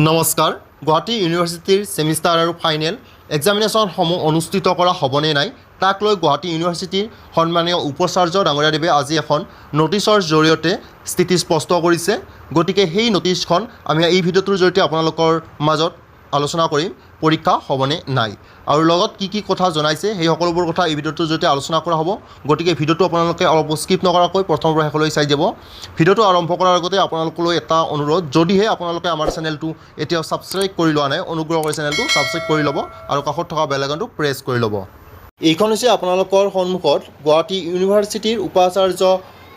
নমস্কাৰ। গুৱাহাটী ইউনিভাৰ্চিটিৰ ছেমিষ্টাৰ আৰু ফাইনেল এক্সামিনেশ্যনসমূহ অনুষ্ঠিত কৰা হ'বনে নাই, তাক লৈ গুৱাহাটী ইউনিভাৰ্চিটিৰ সন্মানীয় উপাচাৰ্য ডাঙৰীয়াদেৱে আজি এখন ন'টিছৰ জৰিয়তে স্থিতি স্পষ্ট কৰিছে। গতিকে সেই ন'টিছখন আমি এই ভিডিঅ'টোৰ জৰিয়তে আপোনালোকৰ মাজত আলোচনা কৰিম। পৰীক্ষা হ'বনে নাই আৰু লগত কি কি কথা জনাইছে, সেই সকলোবোৰ কথা এই ভিডিঅ'টোৰ জৰিয়তে আলোচনা কৰা হ'ব। গতিকে ভিডিঅ'টো আপোনালোকে অলপ স্কিপ নকৰাকৈ প্ৰথমৰ পৰা শেষলৈ চাই যাব। ভিডিঅ'টো আৰম্ভ কৰাৰ আগতে আপোনালোকলৈ এটা অনুৰোধ, যদিহে আপোনালোকে আমাৰ চেনেলটো এতিয়াও ছাবস্ক্ৰাইব কৰি লোৱা নাই, অনুগ্ৰহ কৰি চেনেলটো ছাবস্ক্ৰাইব কৰি ল'ব আৰু কাষত থকা বেল আইকনটো প্ৰেছ কৰি ল'ব। এইখন হৈছে আপোনালোকৰ সন্মুখত গুৱাহাটী ইউনিভাৰ্চিটিৰ উপাচাৰ্য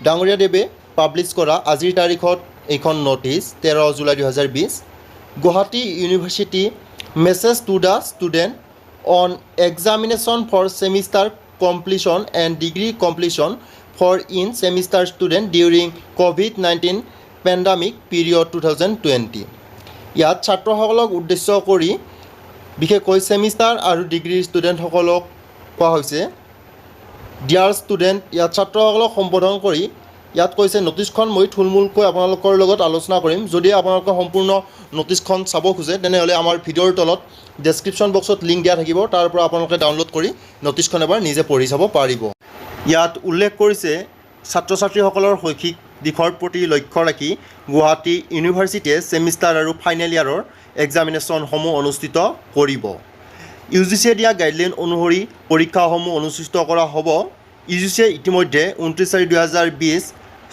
ডাঙৰীয়াদেৱে পাব্লিছ কৰা আজিৰ তাৰিখত এইখন notice, 13 July 2020। "Gauhati University message to the student on examination for semester completion and degree completion for in semester student during COVID-19 pandemic period 2020." ইয়াত ছাত্ৰসকলক উদ্দেশ্য কৰি, বিশেষকৈ ছেমিষ্টাৰ আৰু ডিগ্ৰীৰ ষ্টুডেণ্টসকলক কোৱা হৈছে, ডিয়াৰ ষ্টুডেণ্ট। ইয়াত ছাত্ৰসকলক সম্বোধন কৰি ইয়াত কৈছে, ন'টিছখন মই থুলমূলকৈ আপোনালোকৰ লগত আলোচনা কৰিম। যদি আপোনালোকে সম্পূৰ্ণ ন'টিছখন চাব খোজে, তেনেহ'লে আমাৰ ভিডিঅ'ৰ তলত ডেছক্ৰিপশ্যন বক্সত লিংক দিয়া থাকিব। তাৰ পৰা আপোনালোকে ডাউনলোড কৰি ন'টিছখন এবাৰ নিজে পঢ়ি চাব পাৰিব। ইয়াত উল্লেখ কৰিছে, ছাত্ৰ ছাত্ৰীসকলৰ শৈক্ষিক দিশৰ প্ৰতি লক্ষ্য ৰাখি গুৱাহাটী ইউনিভাৰ্চিটিয়ে ছেমিষ্টাৰ আৰু ফাইনেল ইয়াৰৰ এক্সামিনেশ্যনসমূহ অনুষ্ঠিত কৰিব। ইউ জি চিয়ে দিয়া গাইডলাইন অনুসৰি পৰীক্ষাসমূহ অনুষ্ঠিত কৰা হ'ব। ইউ জি চিয়ে ইতিমধ্যে 29-4-2020,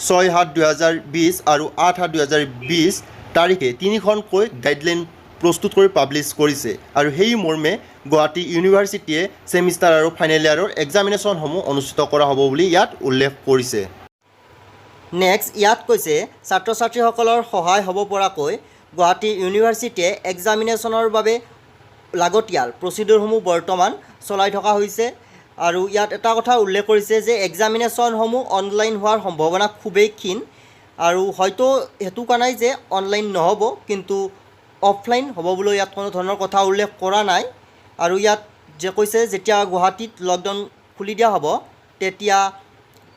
6-7-2020 আৰু 8-7-2020 তাৰিখে তিনিখনকৈ গাইডলাইন প্ৰস্তুত কৰি পাব্লিছ কৰিছে আৰু সেই মৰ্মে গুৱাহাটী ইউনিভাৰ্চিটিয়ে ছেমিষ্টাৰ আৰু ফাইনেল ইয়াৰৰ এক্সামিনেশ্যনসমূহ অনুষ্ঠিত কৰা হ'ব বুলি ইয়াত উল্লেখ কৰিছে। নেক্সট ইয়াত কৈছে, ছাত্ৰ ছাত্ৰীসকলৰ সহায় হ'ব পৰাকৈ গুৱাহাটী ইউনিভাৰ্চিটিয়ে এক্সামিনেশ্যনৰ বাবে লাগতিয়াল প্ৰচিডিউৰসমূহ বৰ্তমান চলাই থকা হৈছে। আৰু ইয়াত এটা কথা উল্লেখ কৰিছে যে এক্সামিনেশ্যনসমূহ অনলাইন হোৱাৰ সম্ভাৱনা খুবেই ক্ষীণ আৰু হয়তো সেইটো কোৱা নাই যে অনলাইন নহ'ব, কিন্তু অফলাইন হ'ব বুলিও ইয়াত কোনো ধৰণৰ কথা উল্লেখ কৰা নাই। আৰু ইয়াত যে কৈছে, যেতিয়া গুৱাহাটীত লকডাউন খুলি দিয়া হ'ব, তেতিয়া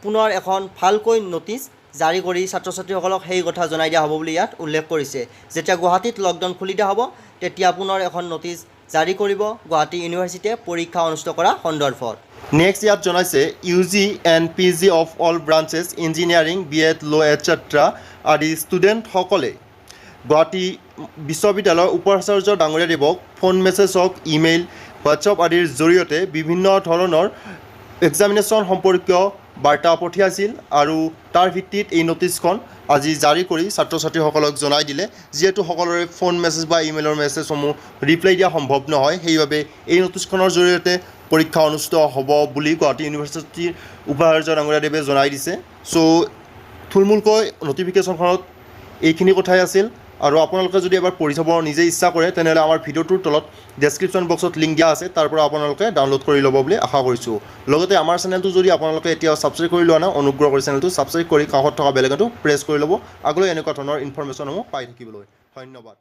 পুনৰ এখন ভালকৈ ন'টিছ জাৰি কৰি ছাত্ৰ ছাত্ৰীসকলক সেই কথা জনাই দিয়া হ'ব বুলি ইয়াত উল্লেখ কৰিছে। যেতিয়া গুৱাহাটীত লকডাউন খুলি দিয়া হ'ব, তেতিয়া পুনৰ এখন ন'টিছ জাৰি কৰিব গুৱাহাটী ইউনিভাৰ্চিটিয়ে পৰীক্ষা অনুষ্ঠিত কৰা সন্দৰ্ভত। নেক্সট ইয়াত জনাইছে, UG and PG of all branches, engineering, B.Ed, law, etcetera আদি ষ্টুডেণ্টসকলে গুৱাহাটী বিশ্ববিদ্যালয়ৰ উপাচাৰ্য ডাঙৰীয়াদেৱক ফোন মেছেজ হওক, ইমেইল, হোৱাটছআপ আদিৰ জৰিয়তে বিভিন্ন ধৰণৰ এক্সামিনেশ্যন সম্পৰ্কীয় বাৰ্তা পঠিয়াইছিল আৰু তাৰ ভিত্তিত এই ন'টিছখন আজি জাৰি কৰি ছাত্ৰ ছাত্ৰীসকলক জনাই দিলে। যিহেতু সকলোৰে ফোন মেছেজ বা ইমেইলৰ মেছেজসমূহ ৰিপ্লাই দিয়া সম্ভৱ নহয়, সেইবাবে এই ন'টিছখনৰ জৰিয়তে পৰীক্ষা অনুষ্ঠিত হ'ব বুলি গুৱাহাটী ইউনিভাৰ্চিটিৰ উপাচাৰ্য ডাঙৰীয়াদেৱে জনাই দিছে। চ' থুলমূলকৈ ন'টিফিকেশ্যনখনত এইখিনি কথাই আছিল আৰু আপোনালোকে যদি এবাৰ পঢ়ি চাব নিজে ইচ্ছা কৰে, তেনেহ'লে আমাৰ ভিডিঅ'টোৰ তলত ডেছক্ৰিপশ্যন বক্সত লিংক দিয়া আছে। তাৰ পৰা আপোনালোকে ডাউনলোড কৰি ল'ব বুলি আশা কৰিছোঁ। লগতে আমাৰ চেনেলটো যদি আপোনালোকে এতিয়াও ছাবস্ক্ৰাইব কৰি লোৱা নাই, অনুগ্ৰহ কৰি চেনেলটো ছাবস্ক্ৰাইব কৰি কাষত থকা বেল আইকনটো প্ৰেছ কৰি ল'ব, আগলৈ এনেকুৱা ধৰণৰ ইনফৰমেশ্যনসমূহ পাই থাকিবলৈ। ধন্যবাদ।